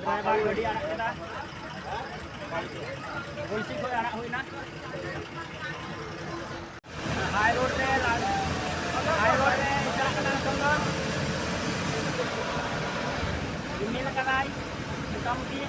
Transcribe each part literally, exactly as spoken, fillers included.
Driver ᱜᱟᱹᱰᱤ ᱟᱲᱟᱜ ᱠᱮᱫᱟ, ᱜᱚᱞᱥᱤ ᱠᱷᱚᱱ ᱟᱲᱟᱜ ᱦᱩᱭᱱᱟ᱾ ᱦᱟᱭ ᱨᱳᱰ ᱨᱮ, ᱦᱟᱭ ᱨᱳᱰ ᱨᱮ ᱪᱟᱞᱟᱜ ᱠᱟᱱᱟ ᱱᱤᱛᱚᱝ ᱫᱚ᱾ ᱨᱤᱢᱤᱞ ᱠᱟᱫᱟᱭ ᱢᱚᱴᱟᱢᱩᱴᱤ᱾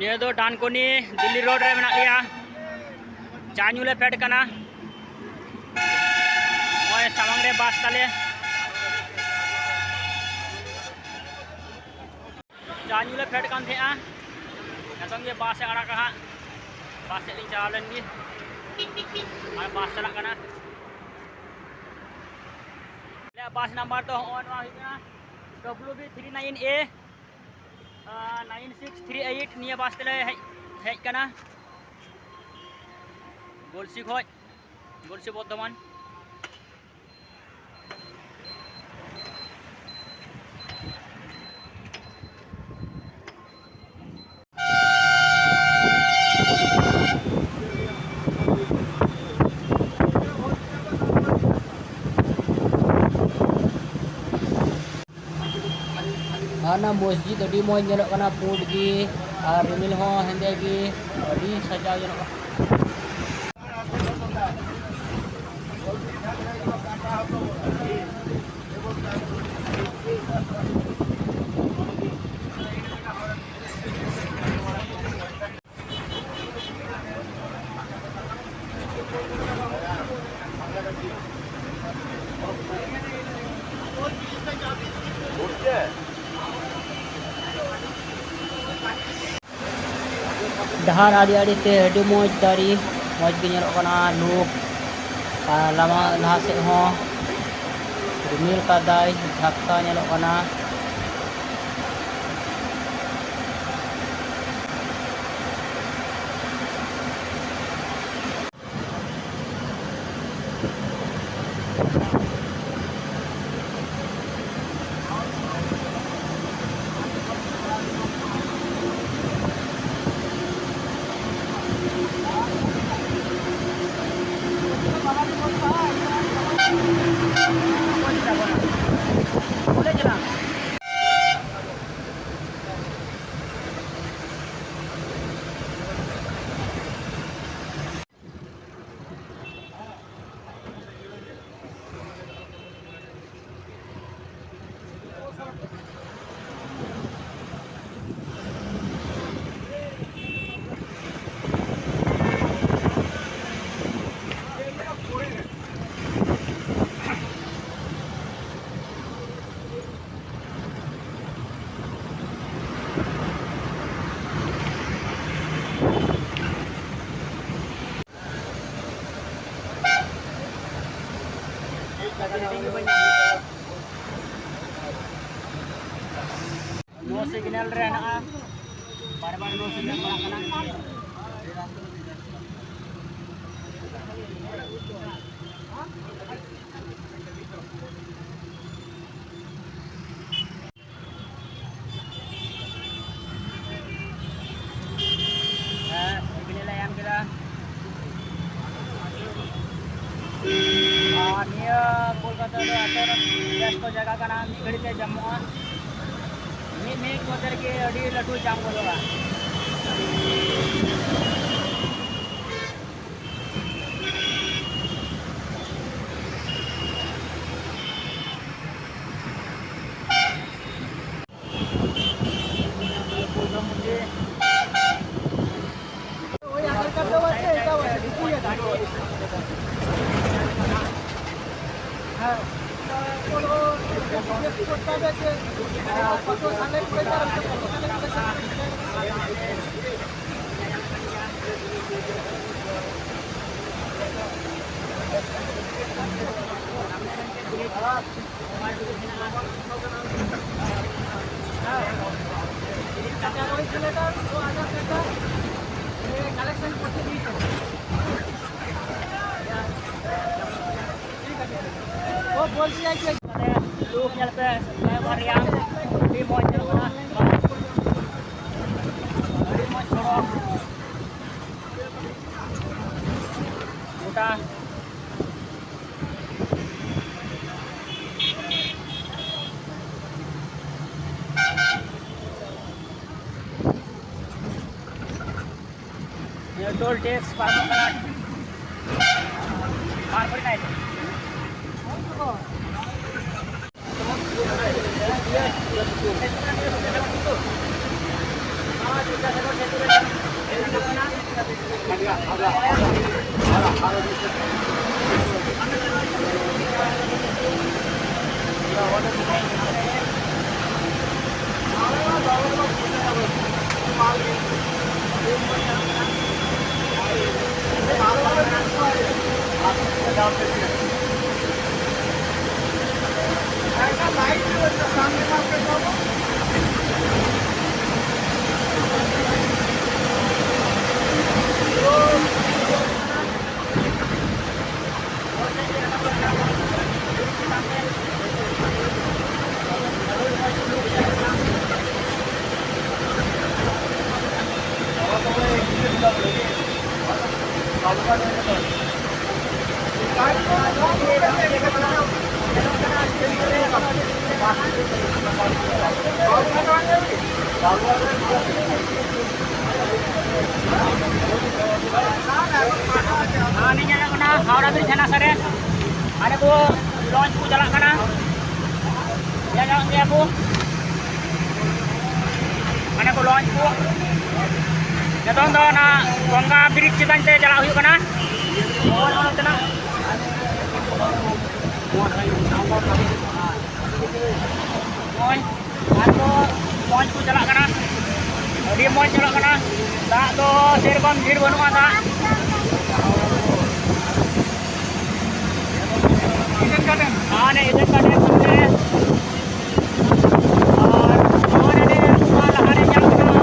ᱱᱤᱭᱟᱹ ᱫᱚ ᱰᱟᱱᱠᱚᱱᱤ ᱫᱤᱞᱞᱤ ᱨᱳᱰ ᱨᱮ ᱢᱮᱱᱟᱜ ᱞᱮᱭᱟ᱾ ᱪᱟ ᱧᱩ ᱞᱮ ᱯᱷᱮᱰ ᱠᱟᱱᱟ᱾ ᱱᱚᱜᱼᱚᱭ ᱥᱟᱢᱟᱝ ᱨᱮ ᱵᱟᱥ ᱛᱟᱞᱮ᱾ ᱪᱟ ᱧᱩ ᱞᱮ ᱯᱷᱮᱰ ᱠᱟᱱ ᱛᱟᱦᱮᱸᱜᱼᱟ᱾ ᱱᱤᱛᱚᱝ ᱜᱮ ᱵᱟᱥ ᱮ ᱟᱲᱟᱜᱟ ᱦᱟᱸᱜ᱾ ᱵᱟᱥ ᱥᱮᱫ ᱞᱤᱧ ᱪᱟᱞᱟᱣ ᱞᱮᱱ ᱜᱮ᱾ ᱟᱨ ᱵᱟᱥ ᱪᱟᱞᱟᱜ ᱠᱟᱱᱟ᱾ ᱟᱞᱮᱭᱟᱜ ᱵᱟᱥ ᱱᱟᱢᱵᱟᱨ ᱫᱚ ᱦᱚᱸᱜᱼᱚᱭ ᱱᱚᱣᱟ ᱦᱩᱭᱩᱜ ᱠᱟᱱᱟ W B three nine A nine six three eight, ᱱᱤᱭᱟᱹ ᱵᱟᱥ ᱛᱮᱞᱮ ᱦᱮᱡ, ᱦᱮᱡ ᱠᱟᱱᱟ ᱜᱚᱞᱥᱤ ᱠᱷᱚᱡ, ᱜᱚᱞᱥᱤ ᱵᱚᱨᱫᱷᱚᱢᱟᱱ᱾ ᱟᱨ ᱚᱱᱟ ᱢᱚᱥᱡᱤᱫ ᱟᱹᱰᱤ ᱢᱚᱡᱽ ᱧᱮᱞᱚᱜ ᱠᱟᱱᱟ, ᱯᱩᱸᱰ ᱜᱮ, ᱟᱨ ᱨᱤᱢᱤᱞ ᱦᱚᱸ ᱦᱮᱸᱫᱮ ᱜᱮ, ᱟᱹᱰᱤ ᱥᱟᱡᱟᱣ ᱧᱮᱞᱚᱜ ᱠᱟᱱᱟ᱾ ᱰᱟᱦᱟᱨ ᱟᱲᱮ ᱟᱲᱮ ᱛᱮ ᱟᱹᱰᱤ ᱢᱚᱡᱽ ᱫᱟᱨᱮ, ᱢᱚᱡᱽ ᱜᱮ ᱧᱮᱞᱚᱜ ᱠᱟᱱᱟ ᱞᱩᱠ᱾ ᱟᱨ ᱞᱟᱢᱟ ᱞᱟᱦᱟ ᱥᱮᱫ ᱦᱚᱸ ᱨᱤᱢᱤᱞ ᱠᱟᱫᱟᱭ, ᱡᱷᱟᱯᱴᱟ ᱧᱮᱞᱚᱜ ᱠᱟᱱᱟ᱾ ᱱᱚ ᱥᱤᱜᱽᱱᱮᱞ ᱨᱮ ᱦᱮᱱᱟᱜᱼᱟ, ᱵᱟᱨ ᱵᱟᱨ ᱱᱚ ᱥᱤᱜᱽᱱᱮᱞ ᱯᱟᱲᱟᱜ ᱠᱟᱱᱟ᱾ ᱦᱮᱸ, ᱥᱤᱜᱽᱱᱮᱞ ᱮ ᱮᱢ ᱠᱮᱫᱟ᱾ ᱟᱨ ᱱᱤᱭᱟᱹ ᱠᱳᱞᱠᱟᱛᱟ ᱫᱚ ᱮᱛᱚ ᱵᱮᱥᱛᱚ ᱡᱟᱭᱜᱟ ᱠᱟᱱᱟ, ᱢᱤᱫ ᱜᱷᱟᱹᱲᱤᱡ ᱛᱮ ᱡᱟᱢᱚᱜᱼᱟ᱾ ᱢᱤᱫ ᱢᱤᱱᱤᱴ ᱢᱚᱫᱽᱫᱷᱮ ᱨᱮᱜᱮ ᱟᱹᱰᱤ ᱞᱟᱹᱴᱩ ᱡᱟᱢ ᱜᱚᱫᱚᱜᱼᱟ᱾ ওই আধার কার্ডটাও আছে, এটাও আছে, দুটোই আছে। হ্যাঁ, তা কোনো জিজ্ঞেস করতে হবে যে, আহ, কত সালে করেছে আর কত সালে করেছে। ᱞᱩᱠ ᱧᱮᱞ ᱯᱮ, ᱯᱞᱟᱭᱳᱵᱷᱟᱨ ᱨᱮᱭᱟᱜ ᱟᱹᱰᱤ ᱢᱚᱡᱽ ᱧᱮᱞᱚᱜ ᱠᱟᱱᱟ, ᱟᱹᱰᱤ ᱢᱚᱡᱽ ᱥᱚᱲᱚᱠ᱾ ᱜᱚᱴᱟ ᱱᱤᱭᱟᱹ ᱴᱳᱞ ᱴᱮᱠᱥ ᱯᱟᱨᱚᱢᱚᱜ ᱠᱟᱱᱟ᱾ ᱵᱟᱨ ᱯᱚᱭᱥᱟ ᱠᱟᱭᱛᱮ᱾ ᱦᱟᱱᱮ ᱧᱮᱞᱚᱜ ᱠᱟᱱᱟ ᱦᱟᱣᱲᱟ ᱵᱨᱤᱡᱽ ᱦᱟᱱᱟ ᱥᱟᱨᱮ, ᱦᱟᱱᱮ ᱠᱚ ᱞᱚᱧᱪ ᱠᱚ ᱪᱟᱞᱟᱜ ᱠᱟᱱᱟ, ᱧᱮᱞ ᱧᱟᱢᱚᱜ ᱜᱮᱭᱟ ᱠᱚ᱾ ᱦᱟᱱᱮ ᱠᱚ ᱞᱚᱧᱪ ᱠᱚ᱾ ᱱᱤᱛᱚᱝ ᱫᱚ ᱚᱱᱟ ᱜᱚᱝᱜᱟ ᱵᱨᱤᱡᱽ ᱪᱮᱛᱟᱱ ᱛᱮ ᱪᱟᱞᱟᱜ ᱦᱩᱭᱩᱜ ᱠᱟᱱᱟ᱾ ᱱᱚᱜᱼᱚᱭ ᱱᱚᱛᱮᱱᱟᱜ ᱱᱚᱜᱼᱚᱭ ᱟᱨ ᱠᱚ ᱞᱚᱧᱪ ᱠᱚ ᱪᱟᱞᱟᱜ ᱠᱟᱱᱟ᱾ ᱟᱹᱰᱤ ᱢᱚᱡᱽ ᱧᱮᱞᱚᱜ ᱠᱟᱱᱟ᱾ ᱫᱟᱜ ᱫᱚ ᱥᱮᱨᱚᱠᱚᱢ ᱵᱷᱤᱲ ᱵᱟᱹᱱᱩᱜᱼᱟ ᱫᱟᱜ᱾ ᱟᱨ ᱤᱰᱮᱱ ᱜᱟᱨᱰᱮᱱ ᱥᱟᱢᱱᱮ ᱟᱨ ᱱᱚᱣᱟ ᱨᱮ ᱱᱚᱣᱟ ᱞᱟᱦᱟᱨᱮ ᱧᱟᱢ ᱠᱟᱱᱟ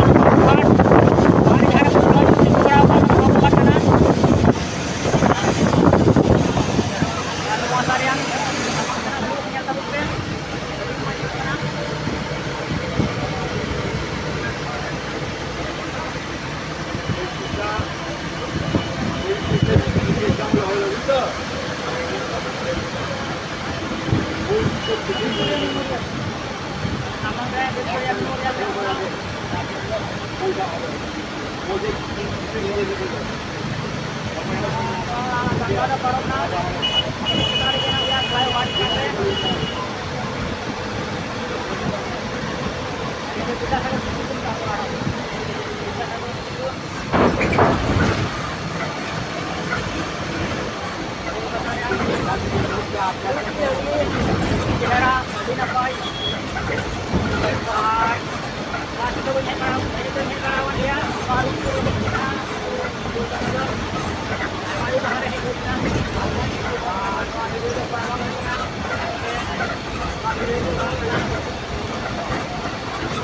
ᱟᱨ ᱡᱟᱦᱟᱸ ᱨᱮ ᱯᱷᱳᱴᱳ ᱥᱩᱴ ᱠᱚᱨᱟᱣ ᱠᱟᱱᱟ, ᱱᱚᱣᱟ ᱠᱚ ᱠᱟᱱᱟ᱾ ᱟᱨ ᱱᱚᱣᱟ ᱫᱟᱨᱮᱭᱟᱱ ᱧᱮᱞ ᱛᱟᱵᱚᱱ ᱯᱮ᱾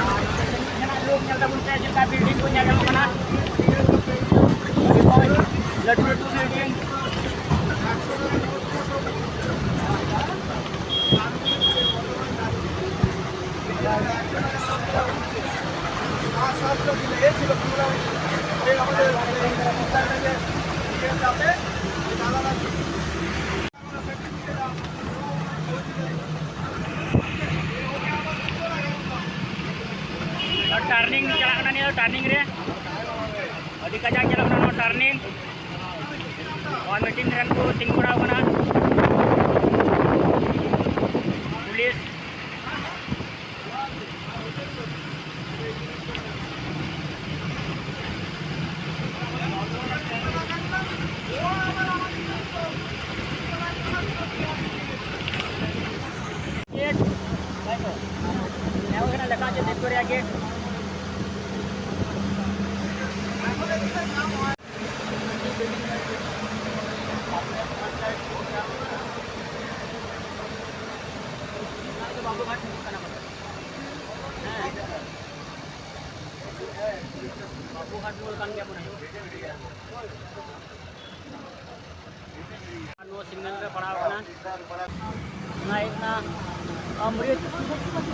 ᱟᱨ ᱱᱚᱛᱮ ᱥᱮᱫ ᱠᱷᱚᱱᱟᱜ ᱞᱩᱠ ᱧᱮᱞ ᱛᱟᱵᱚᱱ ᱯᱮ, ᱪᱮᱫ ᱞᱮᱠᱟ ᱵᱤᱞᱰᱤᱝ ᱠᱚ ᱧᱮᱞ ᱧᱟᱢᱚᱜ ᱠᱟᱱᱟ᱾ ᱟᱹᱰᱤ ᱢᱚᱡᱽ, ᱞᱟᱹᱴᱩ ᱞᱟᱹᱴᱩ ᱵᱤᱞᱰᱤᱝ᱾ ᱴᱟᱨᱱᱤᱝ ᱪᱟᱞᱟᱜ ᱠᱟᱱᱟ, ᱱᱤᱭᱟᱹ ᱴᱟᱨᱱᱤᱝ ᱨᱮ ᱟᱹᱰᱤ ᱠᱟᱡᱟᱠ ᱧᱮᱞᱚᱜ ᱠᱟᱱᱟ ᱱᱚᱣᱟ ᱴᱟᱨᱱᱤᱝ᱾ ᱱᱚᱣᱟ ᱢᱤᱴᱤᱝ ᱨᱮᱱ ᱠᱚ ᱛᱤᱸᱜᱩ ᱵᱟᱲᱟᱣ ᱠᱟᱱᱟ ᱯᱩᱞᱤᱥ᱾ ᱜᱮᱴ ᱱᱮᱣ ᱠᱟᱱᱟ ᱞᱮᱠᱟ ᱡᱮ ᱵᱷᱤᱠᱴᱳᱨᱤᱭᱟ ᱜᱮᱴ᱾ ᱵᱟᱹᱵᱩᱜᱷᱟᱴ ᱢᱳᱲ ᱠᱟᱱ ᱜᱮᱭᱟ ᱢᱚᱱᱮ ᱦᱩᱭᱩᱜ᱾ ᱱᱚᱣᱟ ᱥᱤᱜᱽᱱᱟᱞ ᱨᱮ ᱯᱟᱲᱟᱣ ᱠᱟᱱᱟ᱾ ᱚᱱᱟ ᱦᱩᱭᱩᱜ ᱠᱟᱱᱟ ᱚᱢᱨᱤᱛ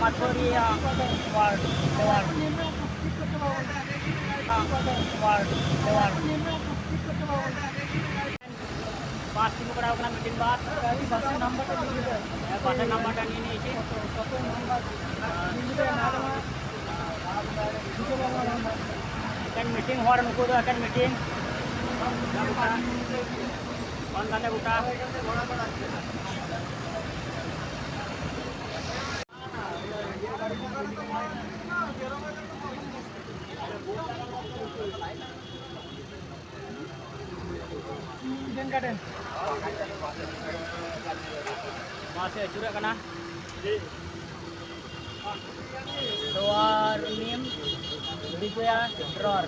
ᱢᱟᱛᱷᱩᱨᱤᱭᱟ ᱣᱟᱨᱰ, ᱣᱟᱨᱰ, ᱣᱟᱨᱰ, ᱣᱟᱨᱰ᱾ ᱵᱟᱥ ᱛᱤᱸᱜᱩ ᱵᱟᱲᱟᱣ ᱠᱟᱱᱟ, ᱢᱤᱴᱤᱝ ᱵᱟᱥ᱾ ᱜᱟᱹᱰᱤ ᱵᱟᱥ ᱨᱮᱱᱟᱜ ᱱᱟᱢᱵᱟᱨ ᱴᱟ ᱞᱤᱠᱷ ᱞᱮᱫᱟ᱾ ᱦᱮᱸ, ᱵᱟᱥ ᱨᱮᱱᱟᱜ ᱱᱟᱢᱵᱟᱨ ᱴᱟ ᱱᱤᱭᱮ ᱱᱤᱭᱮ ᱪᱮᱫ? ᱠᱚᱛᱚ ᱱᱟᱢᱵᱟᱨ ᱫᱤᱞᱤ ᱨᱮ ᱮᱢᱟ ᱠᱟᱱᱟ᱾ ᱮᱠᱮᱱ ᱢᱤᱴᱤᱝ ᱦᱚᱲ ᱱᱩᱠᱩ ᱫᱚ, ᱮᱠᱮᱱ ᱢᱤᱴᱤᱝ᱾ ᱵᱟᱝ ᱜᱟᱱ ᱜᱚᱴᱟ᱾ Eden garden. ᱱᱚᱣᱟ ᱥᱮᱫ ᱟᱹᱪᱩᱨᱚᱜ ᱠᱟᱱᱟ᱾ ᱫᱚᱣᱟᱨ ᱱᱤᱢ ᱫᱤᱯᱭᱟ ᱰᱨᱚᱨ᱾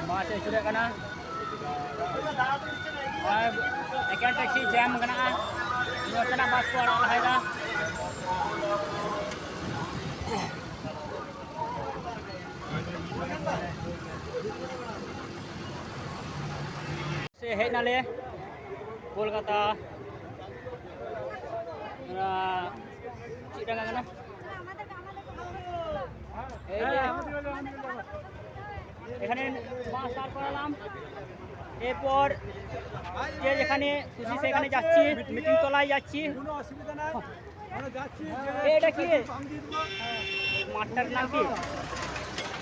ᱱᱚᱣᱟ ᱥᱮᱫ ᱟᱹᱪᱩᱨᱚᱜ ᱠᱟᱱᱟ᱾ ᱟᱨ ᱮᱠᱮᱱ ᱴᱮᱠᱥᱤ ᱡᱟᱢ ᱠᱟᱱᱟ᱾ ᱱᱚᱛᱮᱱᱟᱜ ᱵᱟᱥ ᱠᱚ ᱟᱲᱟᱜ ᱞᱟᱦᱟᱭᱮᱫᱟ᱾ ᱥᱮ ᱦᱮᱡ ᱱᱟᱞᱮ ᱠᱳᱞᱠᱟᱛᱟ, ᱚᱱᱟ ᱪᱮᱫ ᱰᱟᱸᱜᱟ ᱠᱟᱱᱟ? এই যে এখানে বাস দাঁড় করালাম। এরপর যে যেখানে খুশি সেখানে যাচ্ছি, মিটিং তলায় যাচ্ছি। এটা কি? মাঠটার নাম কি?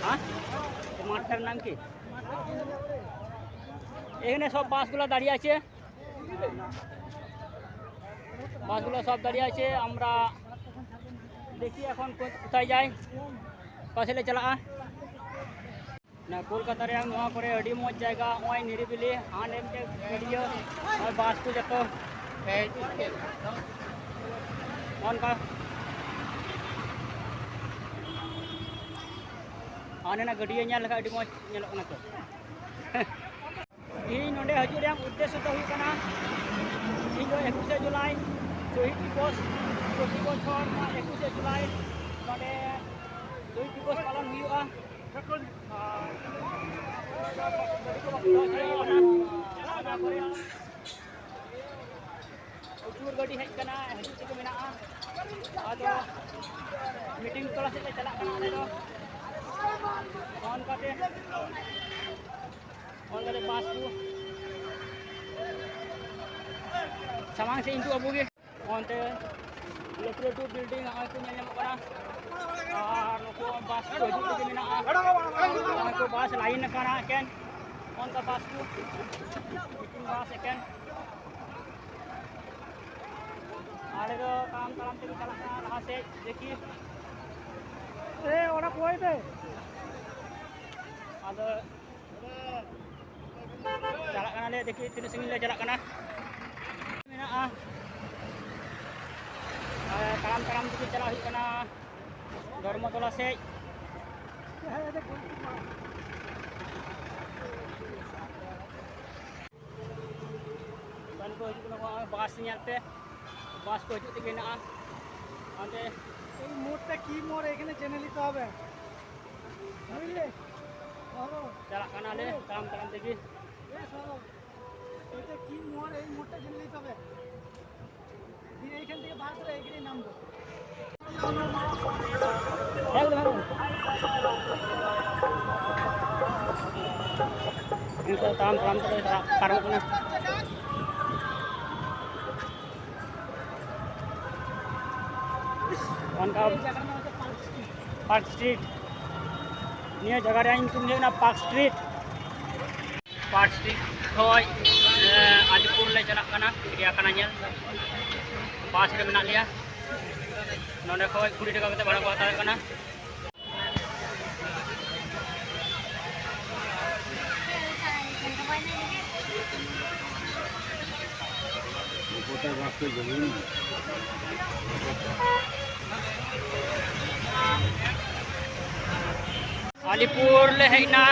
হ্যাঁ, মাঠটার নাম কি? এখানে সব বাসগুলো দাঁড়িয়ে আছে। বাসগুলো সব দাঁড়িয়ে আছে। আমরা দেখি এখন কো- কোথায় যাই, ᱚᱠᱟ ᱥᱮᱫ ᱞᱮ ᱪᱟᱞᱟᱜᱼᱟ᱾ ᱚᱱᱟ ᱠᱳᱞᱠᱟᱛᱟ ᱨᱮᱭᱟᱜ ᱱᱚᱣᱟ ᱠᱚᱨᱮ ᱟᱹᱰᱤ ᱢᱚᱡᱽ ᱡᱟᱭᱜᱟ, ᱱᱚᱜᱼᱚᱭ ᱱᱤᱨᱤᱵᱤᱞᱤ, ᱦᱟᱸᱰᱮ ᱢᱤᱫᱴᱮᱡ ᱜᱟᱹᱰᱭᱟᱹ, ᱱᱚᱜᱼᱚᱭ ᱵᱟᱥ ᱠᱚ ᱡᱚᱛᱚ᱾ ᱚᱱᱠᱟ ᱦᱟᱸᱰᱮᱱᱟᱜ ᱜᱟᱹᱰᱭᱟᱹ ᱧᱮᱞ ᱞᱮᱠᱷᱟᱱ ᱟᱹᱰᱤ ᱢᱚᱡᱽ ᱧᱮᱞᱚᱜ ᱠᱟᱱᱟ ᱛᱚ᱾ ᱤᱧ ᱱᱚᱰᱮ ᱦᱤᱡᱩᱜ ᱨᱮᱭᱟᱜ ᱩᱫᱽᱫᱮᱥᱥᱚ ᱫᱚ ᱦᱩᱭᱩᱜ ᱠᱟᱱᱟ, ᱤᱧ ᱫᱚ ᱮᱠᱩᱥᱮ ᱡᱩᱞᱟᱭ ᱥᱚᱦᱤᱫ ᱫᱤᱵᱚᱥ, ᱯᱨᱚᱛᱤ ᱵᱚᱪᱷᱚᱨ ᱱᱚᱣᱟ ᱮᱠᱩᱥᱮ ᱡᱩᱞᱟᱭ ᱱᱚᱰᱮ ᱥᱚᱦᱤᱫ ᱫᱤᱵᱚᱥ ᱯᱟᱞᱚᱱ ᱦᱩᱭᱩᱜᱼᱟ᱾ ᱟᱨ ᱚᱱᱟ ᱠᱚᱨᱮ ᱯᱨᱚᱪᱩᱨ ᱜᱟᱹᱰᱤ ᱦᱮᱡ ᱟᱠᱟᱱᱟ, ᱦᱤᱡᱩᱜ ᱛᱮᱜᱮ ᱢᱮᱱᱟᱜᱼᱟ᱾ ᱟᱫᱚ ᱢᱤᱴᱤᱝ ᱛᱚᱞᱟ ᱥᱮᱫ ᱞᱮ ᱪᱟᱞᱟᱜ ᱠᱟᱱᱟ ᱟᱞᱮ ᱫᱚ᱾ ᱚᱱᱠᱟᱛᱮ, ᱚᱱᱠᱟᱛᱮ ᱵᱟᱥ ᱠᱚ ᱥᱟᱢᱟᱝ ᱥᱮᱫ ᱤᱧ ᱫᱩ ᱟᱵᱚ ᱜᱮ᱾ ᱚᱱᱛᱮ ᱞᱟᱹᱴᱩ ᱞᱟᱹᱴᱩ ᱵᱤᱞᱰᱤᱝ ᱱᱚᱜᱼᱚᱭ ᱠᱚ ᱧᱮᱞ ᱧᱟᱢᱚᱜ ᱠᱟᱱᱟ᱾ ᱟᱨ ᱱᱩᱠᱩ ᱵᱟᱥ ᱠᱚ ᱦᱤᱡᱩᱜ ᱛᱮᱜᱮ ᱢᱮᱱᱟᱜᱼᱟ᱾ ᱱᱚᱜᱼᱚᱭ ᱠᱚ ᱵᱟᱥ ᱞᱟᱭᱤᱱ ᱟᱠᱟᱱᱟ ᱮᱠᱮᱱ᱾ ᱚᱱᱠᱟ ᱵᱟᱥ ᱠᱚ, ᱢᱤᱴᱤᱝ ᱵᱟᱥ ᱮᱠᱮᱱ᱾ ᱟᱞᱮ ᱫᱚ ᱛᱟᱲᱟᱢ ᱛᱟᱲᱟᱢ ᱛᱮᱜᱮ ᱪᱟᱞᱟᱜ ᱠᱟᱱᱟ ᱞᱟᱦᱟ ᱥᱮᱫ, ᱫᱮᱠᱷᱤ᱾ ᱮ, ᱚᱱᱟ ᱠᱚᱭ ᱯᱮ᱾ ᱟᱫᱚ ᱪᱟᱞᱟᱜ ᱠᱟᱱᱟᱞᱮ, ᱫᱮᱠᱷᱤ ᱛᱤᱱᱟᱹᱜ ᱥᱟᱺᱜᱤᱧ ᱞᱮ ᱪᱟᱞᱟᱜ ᱠᱟᱱᱟ᱾ ᱢᱮᱱᱟᱜᱼᱟ, ᱟᱨ ᱛᱟᱲᱟᱢ ᱛᱟᱲᱟᱢ ᱛᱮᱜᱮ ᱪᱟᱞᱟᱜ ᱦᱩᱭᱩᱜ ᱠᱟᱱᱟ ᱫᱷᱚᱨᱢᱚᱛᱚᱞᱟ ᱥᱮᱫ᱾ ᱜᱟᱱ ᱠᱚ ᱦᱤᱡᱩᱜ ᱠᱟᱱᱟ, ᱱᱚᱜᱼᱚᱭ ᱵᱟᱥ ᱧᱮᱞ ᱯᱮ, ᱵᱟᱥ ᱠᱚ ᱦᱤᱡᱩᱜ ᱛᱮᱜᱮ ᱦᱮᱱᱟᱜᱼᱟ ᱦᱟᱱᱛᱮ᱾ এই মোড়টা কি মোড়, এখানে জেনে নিতে হবে, বুঝলে? চলো। চালাক কানালে, চালাম চালাম দেখি। এ, চলো। এটা কি মোড়, এই মোড়টা জেনে নিতে হবে। দিয়ে এইখান থেকে বার করে এখানে নামবো। ᱱᱤᱛᱚᱜ ᱛᱟᱲᱟᱢ ᱛᱟᱲᱟᱢ ᱛᱮᱞᱮ ᱪᱟᱞᱟᱜ ᱯᱟᱨᱚᱢᱚᱜ ᱠᱟᱱᱟ᱾ ᱚᱱᱠᱟ ᱯᱟᱨᱠ ᱥᱴᱨᱤᱴ, ᱱᱤᱭᱟᱹ ᱡᱟᱭᱜᱟ ᱨᱮᱭᱟᱜ ᱧᱩᱛᱩᱢ ᱫᱚ ᱦᱩᱭᱩᱜ ᱠᱟᱱᱟ ᱯᱟᱨᱠ ᱥᱴᱨᱤᱴ᱾ ᱯᱟᱨᱠ ᱥᱴᱨᱤᱴ ᱠᱷᱚᱡ, ᱮ, ᱟᱞᱤᱯᱩᱨ ᱞᱮ ᱪᱟᱞᱟᱜ ᱠᱟᱱᱟ ᱪᱤᱲᱤᱭᱟᱠᱷᱟᱱᱟ ᱧᱮᱞ᱾ ᱵᱟᱥ ᱨᱮ ᱢᱮᱱᱟᱜ ᱞᱮᱭᱟ᱾ ᱱᱚᱸᱰᱮ ᱠᱷᱚᱡ ᱠᱩᱲᱤ ᱴᱟᱠᱟ ᱠᱟᱛᱮ ᱵᱷᱟᱲᱟ ᱠᱚ ᱦᱟᱛᱟᱣᱮᱫ ᱠᱟᱱᱟ᱾ ᱟᱞᱤᱯᱩᱨ ᱞᱮ ᱦᱮᱡ ᱮᱱᱟ᱾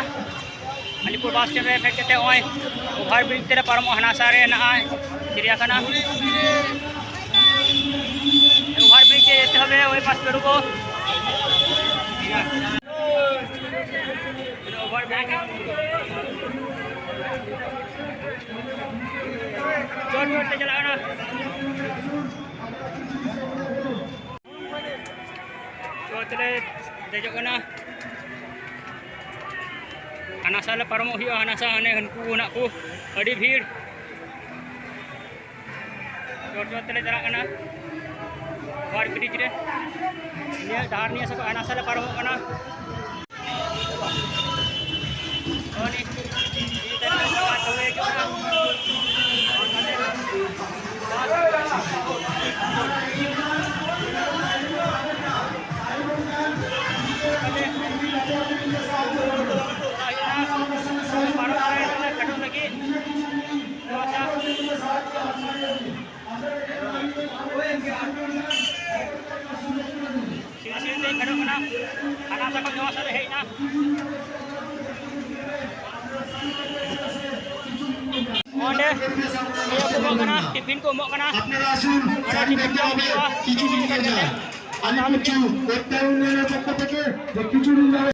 ᱟᱞᱤᱯᱩᱨ ᱵᱟᱥ ᱥᱴᱮᱱᱰ ᱨᱮ ᱯᱷᱮᱰ ᱠᱟᱛᱮ ᱱᱚᱜᱼᱚᱭ ᱳᱵᱷᱟᱨ ᱵᱨᱤᱡᱽ ᱛᱮᱞᱮ ᱯᱟᱨᱚᱢᱚᱜᱼᱟ, ᱦᱟᱱᱟ ᱥᱟ ᱨᱮ ᱦᱮᱱᱟᱜᱼᱟ ᱪᱤᱲᱤᱭᱟᱠᱷᱟᱱᱟ᱾ ᱳᱵᱷᱟᱨ ᱵᱨᱤᱡᱽ ᱛᱮ ᱡᱮᱛᱮ ᱦᱚᱵᱮ, ᱳᱭ ᱯᱟᱥ ᱯᱮ ᱨᱩᱠᱳ᱾ ᱳᱵᱷᱟᱨ ᱵᱨᱤᱡᱽ ᱪᱚᱴ ᱪᱚᱴ ᱛᱮ ᱪᱟᱞᱟᱜ ᱠᱟᱱᱟ᱾ ᱪᱚ ᱛᱟᱦᱞᱮ ᱫᱮᱡᱚᱜ ᱠᱟᱱᱟ᱾ ᱦᱟᱱᱟ ᱥᱟ ᱞᱮ ᱯᱟᱨᱚᱢᱚᱜ ᱦᱩᱭᱩᱜᱼᱟ, ᱦᱟᱱᱟ ᱥᱟ ᱦᱟᱱᱮ ᱦᱟᱹᱱᱠᱩ ᱦᱮᱱᱟᱜ ᱠᱚ, ᱟᱹᱰᱤ ᱵᱷᱤᱲ᱾ ᱪᱚᱴ ᱪᱚᱴ ᱛᱮᱞᱮ ᱪᱟᱞᱟᱜ ᱠᱟᱱᱟ ᱳᱵᱷᱟᱨ ᱵᱨᱤᱡᱽ ᱨᱮ᱾ ᱱᱤᱭᱟᱹ ᱰᱟᱦᱟᱨ ᱱᱤᱭᱟᱹ ᱥᱟ ᱠᱷᱚᱱ ᱦᱟᱱᱟ ᱥᱟ ᱞᱮ ᱯᱟᱨᱚᱢᱚᱜ ᱠᱟᱱᱟ᱾ ᱥᱤᱲᱤ ᱥᱤᱲᱤ ᱛᱮ ᱯᱷᱮᱰᱚᱜ ᱠᱟᱱᱟ᱾ ᱦᱟᱱᱟ ᱥᱟ ᱠᱷᱚᱱ ᱱᱚᱣᱟ ᱥᱟ ᱞᱮ ᱦᱮᱡ ᱮᱱᱟ᱾ ᱚᱸᱰᱮ ᱤᱭᱟᱹ ᱠᱚ ᱮᱢᱚᱜ ᱠᱟᱱᱟ, ᱴᱤᱯᱷᱤᱱ ᱠᱚ ᱮᱢᱚᱜ ᱠᱟᱱᱟ᱾ ᱚᱸᱰᱮ ᱴᱤᱯᱷᱤᱱ ᱡᱚᱢ ᱦᱩᱭᱩᱜᱼᱟ᱾ ᱤᱥᱤᱱ ᱠᱟᱛᱮ ᱟᱞᱤᱯᱩᱨ ᱩᱱᱱᱚᱭᱚᱱ ᱯᱚᱠᱠᱷᱚ ᱛᱷᱮᱠᱮ ᱡᱮ ᱠᱤᱪᱷᱩ ᱫᱤᱱ ᱫᱷᱚᱨᱮ